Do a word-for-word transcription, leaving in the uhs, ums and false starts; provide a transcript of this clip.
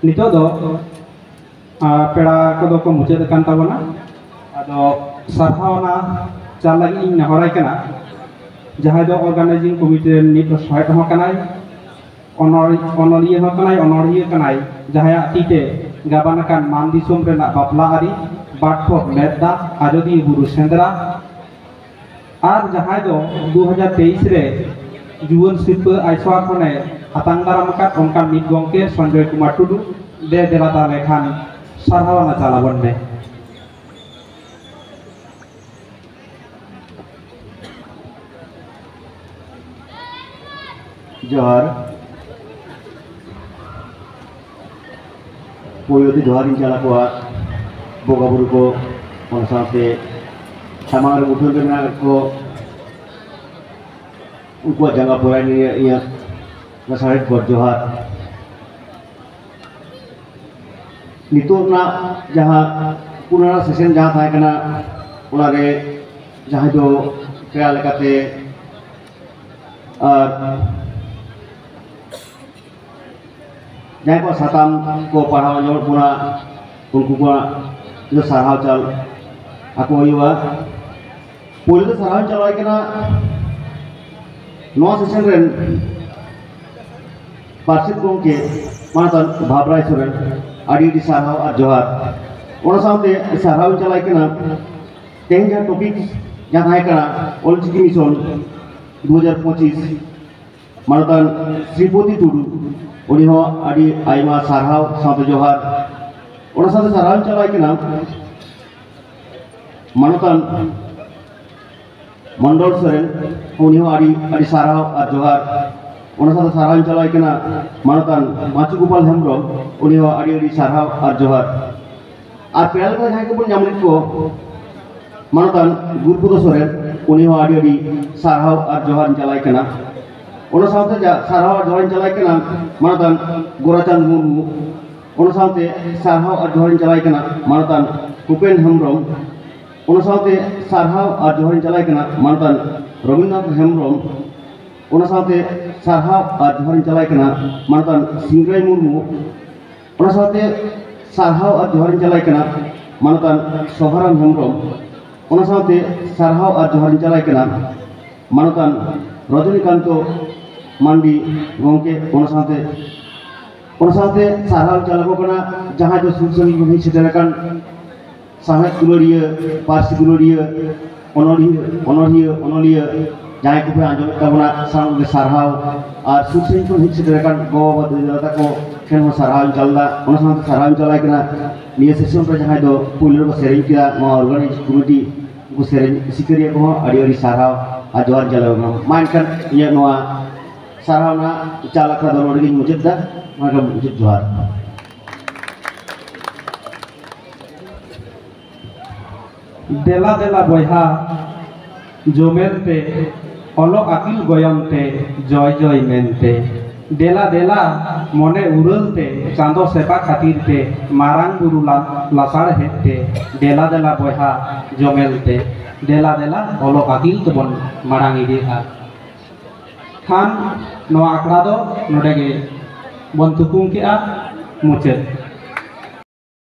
ᱱᱤᱛᱚᱜ ᱫᱚ ᱟᱨ ᱯᱮᱲᱟ ᱠᱚᱫᱚ ᱠᱚ ᱢᱩᱪᱟᱹᱫ ᱟᱠᱟᱱ ᱛᱟᱵᱚᱱᱟ᱾ ᱟᱫᱚ ᱥᱟᱨᱦᱟᱣᱱᱟ ᱪᱟᱞ ᱞᱟᱹᱜᱤᱫ ᱤᱧ ᱱᱮᱦᱚᱨᱟᱭ ᱠᱟᱱᱟ, ᱡᱟᱦᱟᱸᱭ ᱫᱚ ᱚᱨᱜᱟᱱᱟᱭᱡᱤᱝ ᱠᱚᱢᱤᱴᱤ ᱨᱮᱱ ᱢᱤᱫ ᱥᱚᱦᱮᱫ ᱦᱚᱸ ᱠᱟᱱᱟᱭ, ᱚᱱᱚᱲ-, ᱚᱱᱚᱞᱤᱭᱟᱹ ᱦᱚᱸ ᱠᱟᱱᱟᱭ, ᱚᱱᱚᱲᱦᱤᱭᱟᱹ ᱠᱟᱱᱟᱭ, ᱡᱟᱦᱟᱸᱭᱟᱜ ᱛᱤ ᱛᱮ ᱜᱟᱵᱟᱱ ᱟᱠᱟᱱ ᱢᱟᱱ ᱫᱤᱥᱚᱢ ᱨᱮᱱᱟᱜ ᱵᱟᱯᱞᱟ ᱟᱹᱨᱤ, ᱵᱟᱴ ᱯᱚᱛ ᱢᱮᱫ ᱫᱟᱜ, ᱟᱡᱚᱫᱤᱭᱟᱹ ᱵᱩᱨᱩ ᱥᱮᱸᱫᱽᱨᱟ, ᱟᱨ ᱡᱟᱦᱟᱸᱭ ᱫᱚ ᱫᱩ ᱦᱟᱡᱟᱨ ᱛᱮᱭᱤᱥ ᱨᱮ ᱡᱩᱣᱟᱹᱱ ᱥᱤᱨᱯᱟᱹ ᱟᱭᱥᱣᱟ ᱠᱷᱚᱱᱮ ᱟᱛᱟᱝ ᱫᱟᱨᱟᱢ ᱟᱠᱟᱫ, ᱚᱱᱠᱟᱱ ᱢᱤᱫ ᱜᱚᱢᱠᱮ ᱥᱚᱧᱡᱚᱭ ᱠᱩᱢᱟᱨ ᱴᱩᱰᱩ᱾ ᱫᱮ ᱫᱮᱞᱟ ᱛᱟᱦᱞᱮ ᱠᱷᱟᱱ ᱥᱟᱨᱦᱟᱣ ᱟᱱᱟ ᱪᱟᱞ ᱟᱵᱚᱱ ᱢᱮ᱾ ᱡᱚᱦᱟᱨ᱾ ᱯᱳᱭᱞᱳ ᱛᱮ ᱡᱚᱦᱟᱨᱤᱧ ᱪᱟᱞ ᱟᱠᱚᱣᱟ ᱵᱚᱸᱜᱟ ᱵᱩᱨᱩ ᱠᱚ, ᱚᱱᱟ ᱥᱟᱶᱛᱮ ᱥᱟᱢᱟᱝ ᱨᱮ ᱢᱩᱴᱷᱟᱹᱱ ᱨᱮ ᱢᱮᱱᱟᱜ ᱠᱚ, ᱩᱱᱠᱩᱣᱟᱜ ᱡᱟᱸᱜᱟ ᱯᱚᱨᱟᱭ ᱱᱤᱭᱟᱹ ᱤᱧᱟᱹᱜ ᱞᱟᱥᱟᱲᱦᱮᱫ ᱜᱚᱰ ᱡᱚᱦᱟᱨ᱾ ᱱᱤᱛᱚᱜ ᱨᱮᱱᱟᱜ ᱡᱟᱦᱟᱸ ᱯᱩᱨᱟᱹ ᱥᱮᱥᱚᱱ ᱡᱟᱦᱟᱸ ᱛᱟᱦᱮᱸ ᱠᱟᱱᱟ, ᱚᱱᱟᱨᱮ ᱡᱟᱦᱟᱸᱭ ᱫᱚ ᱯᱮᱲᱟ ᱞᱮᱠᱟᱛᱮ ᱟᱨ ᱡᱟᱦᱟᱸᱭ ᱠᱚ ᱥᱟᱛᱟᱢ ᱠᱚ ᱯᱟᱲᱦᱟᱣ ᱧᱚᱜ ᱵᱚᱱᱟ, ᱩᱱᱠᱩ ᱠᱚᱣᱟᱜ ᱫᱚ ᱥᱟᱨᱦᱟᱣ ᱪᱟᱞ ᱟᱠᱚ ᱦᱩᱭᱩᱜᱼᱟ᱾ ᱯᱳᱭᱞᱳ ᱫᱚ ᱥᱟᱨᱦᱟᱣ ᱪᱟᱞᱟᱣ ᱠᱟᱱᱟ ᱱᱚᱣᱟ ᱥᱮᱥᱚᱱ ᱨᱮᱱ ᱯᱟᱨᱥᱮᱛ ᱜᱚᱢᱠᱮ ᱢᱟᱱᱚᱛᱟᱱ ᱵᱷᱟᱵᱽᱨᱟᱭ ᱥᱚᱨᱮᱱ, ᱟᱹᱰᱤ ᱟᱹᱰᱤ ᱥᱟᱨᱦᱟᱣ ᱟᱨ ᱡᱚᱦᱟᱨ᱾ ᱚᱱᱟ ᱥᱟᱶᱛᱮ ᱥᱟᱨᱦᱟᱣ ᱤᱧ ᱪᱟᱞᱟᱭ ᱠᱟᱱᱟ ᱛᱮᱦᱮᱧ ᱡᱟᱦᱟᱸ ᱴᱚᱯᱤᱠ ᱡᱟᱦᱟᱸ ᱛᱟᱦᱮᱸ ᱠᱟᱱᱟ ᱚᱞᱪᱤᱠᱤ ᱢᱤᱥᱚᱱ ᱫᱩ ᱦᱟᱡᱟᱨ ᱯᱚᱸᱪᱤᱥ, ᱢᱟᱱᱚᱛᱟᱱ ᱥᱨᱤᱯᱚᱛᱤ ᱴᱩᱰᱩ, ᱩᱱᱤ ᱦᱚᱸ ᱟᱹᱰᱤ ᱟᱭᱢᱟ ᱥᱟᱨᱦᱟᱣ ᱥᱟᱶᱛᱮ ᱡᱚᱦᱟᱨ᱾ ᱚᱱᱟ ᱥᱟᱶᱛᱮ ᱥᱟᱨᱦᱟᱣ ᱤᱧ ᱪᱟᱞᱟᱭ ᱠᱟᱱᱟ ᱢᱟᱱᱚᱛᱟᱱ ᱢᱚᱱᱰᱚᱞ ᱥᱚᱨᱮᱱ, ᱩᱱᱤ ᱦᱚᱸ ᱟᱹᱰᱤ ᱟᱹᱰᱤ ᱥᱟᱨᱦᱟᱣ ᱟᱨ ᱡᱚᱦᱟᱨ᱾ ᱚᱱᱟ ᱥᱟᱶᱛᱮ ᱥᱟᱨᱦᱟᱣ ᱤᱧ ᱪᱟᱞᱟᱭ ᱠᱟᱱᱟ ᱢᱟᱱᱚᱛᱟᱱ ᱢᱟᱪᱩ ᱜᱳᱯᱟᱞ ᱦᱮᱢᱵᱨᱚᱢ, ᱩᱱᱤ ᱦᱚᱸ ᱟᱹᱰᱤ ᱟᱹᱰᱤ ᱥᱟᱨᱦᱟᱣ ᱟᱨ ᱡᱚᱦᱟᱨ᱾ ᱟᱨ ᱯᱮᱲᱟ ᱞᱮᱠᱟ ᱡᱟᱦᱟᱸᱭ ᱠᱚᱵᱚᱱ ᱧᱟᱢ ᱞᱮᱫ ᱠᱚ, ᱢᱟᱱᱚᱛᱟᱱ ᱜᱩᱨᱩᱯᱚᱫᱚ ᱥᱚᱨᱮᱱ, ᱩᱱᱤ ᱦᱚᱸ ᱟᱹᱰᱤ ᱟᱹᱰᱤ ᱥᱟᱨᱦᱟᱣ ᱟᱨ ᱡᱚᱦᱟᱨ ᱤᱧ ᱪᱟᱞᱟᱭ ᱠᱟᱱᱟ᱾ ᱚᱱᱟ ᱥᱟᱶᱛᱮ ᱡᱟ-, ᱥᱟᱨᱦᱟᱣ ᱟᱨ ᱡᱚᱦᱟᱨ ᱤᱧ ᱪᱟᱞᱟᱭ ᱠᱟᱱᱟ ᱢᱟᱱᱚᱛᱟᱱ ᱜᱳᱨᱟᱪᱟᱸᱫᱽ ᱢᱩᱨᱢᱩ᱾ ᱚᱱᱟ ᱥᱟᱶᱛᱮ ᱥᱟᱨᱦᱟᱣ ᱟᱨ ᱡᱚᱦᱟᱨ ᱤᱧ ᱪᱟᱞᱟᱭ ᱠᱟᱱᱟ ᱢᱟᱱᱚᱛᱟᱱ ᱩᱯᱮᱱ ᱦᱮᱢᱵᱨᱚᱢ᱾ ᱚᱱᱟ ᱥᱟᱶᱛᱮ ᱥᱟᱨᱦᱟᱣ ᱟᱨ ᱡᱚᱦᱟᱨ ᱤᱧ ᱪᱟᱞᱟᱭ ᱠᱟᱱᱟ ᱢᱟᱱᱚᱛᱟᱱ ᱨᱚᱵᱤᱱᱫᱨᱚᱱᱟᱛᱷ ᱦᱮᱢᱵᱨᱚᱢ᱾ ᱚᱱᱟ ᱥᱟᱶᱛᱮ ᱥᱟᱨᱦᱟᱣ ᱟᱨ ᱡᱚᱦᱟᱨ ᱤᱧ ᱪᱟᱞᱟᱭ ᱠᱟᱱᱟ ᱢᱟᱱᱚᱛᱟᱱ ᱥᱤᱝᱨᱟᱹᱭ ᱢᱩᱨᱢᱩ᱾ ᱚᱱᱟ ᱥᱟᱶᱛᱮ ᱥᱟᱨᱦᱟᱣ ᱟᱨ ᱡᱚᱦᱟᱨᱤᱧ ᱪᱟᱞᱟᱭ ᱠᱟᱱᱟ ᱢᱟᱱᱚᱛᱟᱱ ᱥᱚᱵᱷᱟᱨᱟᱢ ᱦᱮᱢᱵᱨᱚᱢ᱾ ᱚᱱᱟ ᱥᱟᱶᱛᱮ ᱥᱟᱨᱦᱟᱣ ᱟᱨ ᱡᱚᱦᱟᱨᱤᱧ ᱪᱟᱞᱟᱭ ᱠᱟᱱᱟ ᱢᱟᱱᱚᱛᱟᱱ ᱨᱚᱡᱚᱱᱤᱠᱟᱱᱛᱚ ᱢᱟᱱᱰᱤ ᱜᱚᱢᱠᱮ᱾ ᱚᱱᱟ ᱥᱟᱶᱛᱮ, ᱚᱱᱟ ᱥᱟᱶᱛᱮ ᱥᱟᱨᱦᱟᱣ ᱪᱟᱞ ᱟᱠᱚ ᱠᱟᱱᱟ ᱡᱟᱦᱟᱸᱭ ᱫᱚ ᱥᱩᱨ ᱥᱟᱺᱜᱤᱧ ᱠᱷᱚᱱ ᱦᱮᱡ ᱥᱮᱴᱮᱨ ᱟᱠᱟᱱ ᱥᱟᱶᱦᱮᱫ ᱫᱩᱞᱟᱹᱲᱤᱭᱟᱹ, ᱯᱟᱹᱨᱥᱤ ᱫᱩᱞᱟᱹᱲᱤᱭᱟᱹ, ᱚᱱᱚᱲᱦᱤᱭᱟᱹ, ᱚᱱᱚᱲᱦᱤᱭᱟᱹ, ᱚᱱᱚᱞᱤᱭᱟᱹ, ᱡᱟᱦᱟᱸᱭ ᱠᱚᱯᱮ ᱟᱸᱡᱚᱢᱮᱫ ᱛᱟᱵᱚᱱᱟ, ᱥᱟᱱᱟᱢ ᱜᱮ ᱥᱟᱨᱦᱟᱣ᱾ ᱟᱨ ᱥᱩᱨ ᱥᱟᱺᱜᱤᱧ ᱠᱷᱚᱱ ᱦᱮᱡ ᱥᱮᱴᱮᱨ ᱟᱠᱟᱱ ᱜᱚ ᱵᱟᱵᱟ, ᱫᱟᱹᱭ ᱫᱟᱫᱟ ᱛᱟᱠᱚ ᱴᱷᱮᱱ ᱦᱚᱸ ᱥᱟᱨᱦᱟᱣ ᱤᱧ ᱪᱟᱞ ᱮᱫᱟ᱾ ᱚᱱᱟ ᱥᱟᱶᱛᱮ ᱥᱟᱨᱦᱟᱣ ᱤᱧ ᱪᱟᱞᱟᱭ ᱠᱟᱱᱟ ᱱᱤᱭᱟᱹ ᱥᱮᱥᱚᱱ ᱨᱮ ᱡᱟᱦᱟᱸᱭ ᱫᱚ ᱯᱩᱭᱞᱩ ᱨᱮᱠᱚ ᱥᱮᱨᱮᱧ ᱠᱮᱫᱟ, ᱱᱚᱣᱟ ᱚᱨᱜᱟᱱᱟᱭᱤᱡᱽ ᱠᱚᱢᱤᱴᱤ, ᱩᱱᱠᱩ ᱥᱮᱨᱮᱧ ᱥᱤᱠᱟᱹᱨᱤᱭᱟᱹ ᱠᱚᱦᱚᱸ ᱟᱹᱰᱤ ᱟᱹᱰᱤ ᱥᱟᱨᱦᱟᱣ ᱟᱨ ᱡᱚᱦᱟᱨ ᱪᱟᱞ ᱟᱠᱚ ᱠᱟᱱᱟ᱾ ᱢᱟ ᱮᱱᱠᱷᱟᱱ ᱤᱧᱟᱹᱜ ᱱᱚᱣᱟ ᱥᱟᱨᱦᱟᱣ ᱨᱮᱱᱟᱜ ᱪᱟᱞ ᱟᱠᱷᱲᱟ ᱫᱚ ᱱᱚᱰᱮ ᱜᱤᱧ ᱢᱩᱪᱟᱹᱫ ᱮᱫᱟ᱾ ᱢᱟ ᱮᱱᱠᱷᱟᱱ ᱢᱩᱪᱟᱹᱫ ᱡᱚᱦᱟᱨ᱾ ᱫᱮᱞᱟ ᱫᱮᱞᱟ ᱵᱚᱭᱦᱟ ᱡᱚᱢᱮᱞ ᱛᱮ, ᱚᱞᱚᱜ ᱟᱹᱠᱤᱞ ᱜᱚᱭᱚᱱ ᱛᱮ, ᱡᱚᱭ ᱡᱚᱭ ᱢᱮᱱᱛᱮ᱾ ᱫᱮᱞᱟ ᱫᱮᱞᱟ ᱢᱚᱱᱮ ᱩᱨᱟᱹᱞ ᱛᱮ, ᱪᱟᱸᱫᱚ ᱥᱮᱵᱟ ᱠᱷᱟᱹᱛᱤᱨ ᱛᱮ, ᱢᱟᱨᱟᱝ ᱵᱩᱨᱩ ᱞᱟ-, ᱞᱟᱥᱟᱲᱦᱮᱫ ᱛᱮ᱾ ᱫᱮᱞᱟ ᱫᱮᱞᱟ ᱵᱚᱭᱦᱟ ᱡᱚᱢᱮᱞ ᱛᱮ, ᱫᱮᱞᱟ ᱫᱮᱞᱟ ᱚᱞᱚᱜ ᱟᱹᱠᱤᱞ ᱛᱮᱵᱚᱱ ᱢᱟᱲᱟᱝ ᱤᱫᱤᱜᱼᱟ᱾ ᱠᱷᱟᱱ ᱱᱚᱣᱟ ᱟᱠᱷᱲᱟ ᱫᱚ ᱱᱚᱰᱮ ᱜᱮ ᱵᱚᱱ ᱛᱷᱩᱠᱩᱢ ᱠᱮᱜᱼᱟ, ᱢᱩᱪᱟᱹᱫ᱾